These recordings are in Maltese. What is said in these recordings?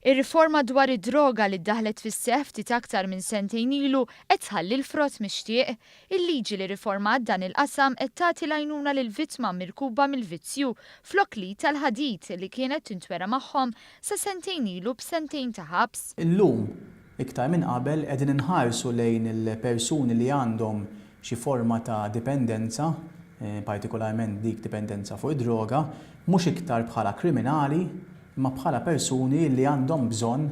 Ir-riforma dwar id-droga li ddaħlet fis-seħħ ftit aktar minn sentejn ilu qed tħalli l-frott mixtieq. Il-liġi li rriformat dan il-qasam qed tagħti l-għajnuna lill-vittma mirkuba mill-vizzju flok l-id tal-ħadid li kienet tintwera magħhom sa sentejn ilu b'sentejn ta' ħabs. Illum, iktar minn qabel, qegħdin inħarsu lejn il-persuni li għandhom xi forma ta' dipendenza, partikolarment dik dipendenza fuq id-droga, mhux iktar bħala kriminali, imma bħala persuni li għandhom bżonn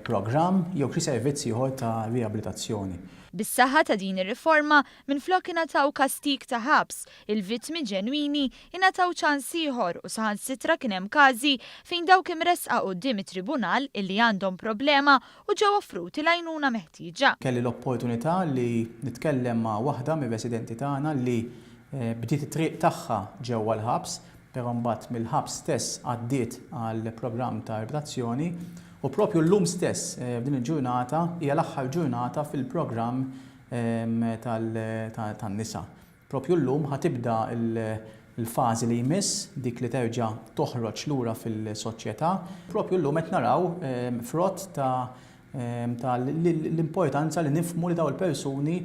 programm jew xi servizz ieħor ta' riabilitazzjoni. Bis-saħħa ta' din ir-riforma, minflok ingħataw kastig ta' ħabs, il-vittmi ġenwini ingħataw ċans ieħor u saħansitra kien hemm każi fejn dawk imressqa quddiem it-tribunal illi għandhom problema u ġew offruti l-għajnuna meħtieġa. Kelli l-opportunità li nitkellem ma' waħda mir-residenti tagħna li bdiet it-triq tagħha ġewwa l-ħabs, però mbagħad mill-ħabs stess għaddiet għal programm ta' riabilitazzjoni u propju llum stess f'din il-ġurnata hija l-aħħar ġurnata fil-programm tan-nisa. Propju llum ħa tibda l-fażi li jmiss, dik li terġa' toħroġ lura fil-soċjetà. Propju llum qed naraw frott ta' ta' l-importanza li nifhmu li dawn il-persuni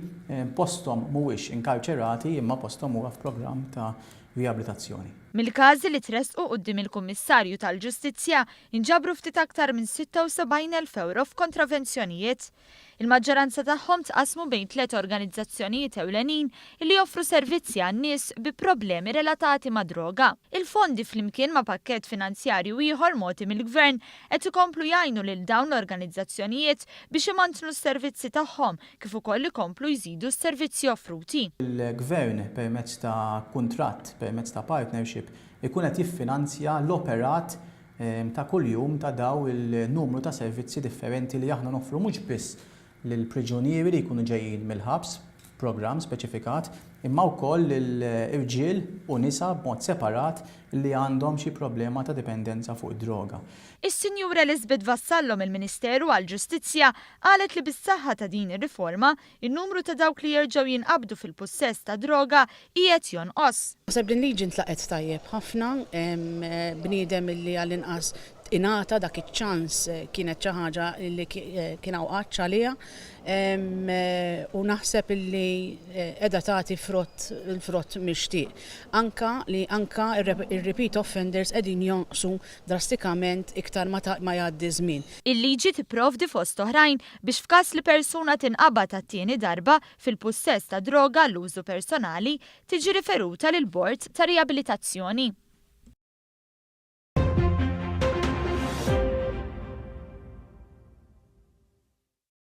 posthom mhuwiex inkarċerati imma posthom huwa f'programm ta' riabilitazzjoni. Mill-każi li tressqu quddiem il-Kummissarju tal-Ġustizzja inġabru ftit aktar minn 76,000 ewro f'kontravenzjonijiet. Il-maġġoranza tagħhom tqassmu bejn tliet organizzazzjonijiet ewlenin li joffru servizzi għan-nies bi problemi relatati mad-droga. Il-fondi flimkien ma' pakkett finanzjarju ieħor mogħti mill-Gvern qed ikomplu jgħinu lil dawn l-organizzazzjonijiet biex imantnu s-servizzi tagħhom kif ukoll ikomplu jżidu s-servizzi offruti. Il-Gvern permezz ta' kuntratt, permezz ta' partnership, ikun qed jiffinanzja l-operat ta' kuljum ta' daw il-numru ta' servizzi differenti li aħna noffru mhux biss lill-priġunieri li jkunu ġejjin mill-ħabs f'programm speċifikat, imma wkoll lil irġiel u nisa b'mod separat li għandhom xi problema ta' dipendenza fuq id-droga. Is-Sinjura Elizabeth Vassallo mill-Ministeru għall-Ġustizzja qalet li bis-saħħa ta' din ir-riforma, in-numru ta' dawk li jerġgħu jinqabdu fil-pussess ta' droga qiegħed jonqos. Naħseb din liġi ntlaqgħet tajjeb ħafna, bniedem illi għall-inqas ingħata dak iċ-ċans kienet xi ħaġa li kien hawn għatx għaliha u naħseb illi qiegħda tagħti frott il-frott mixtieq. Anka li anka r-repeat offenders qegħdin jonqsu drastikament iktar ma jgħaddi ż-żmien. Il-liġi tipprovdi fost oħrajn biex f'każ li persuna tinqabad għat-tieni darba fil-pussess ta' droga għall-użu personali, tiġi riferuta lil bord ta' riabilitazzjoni.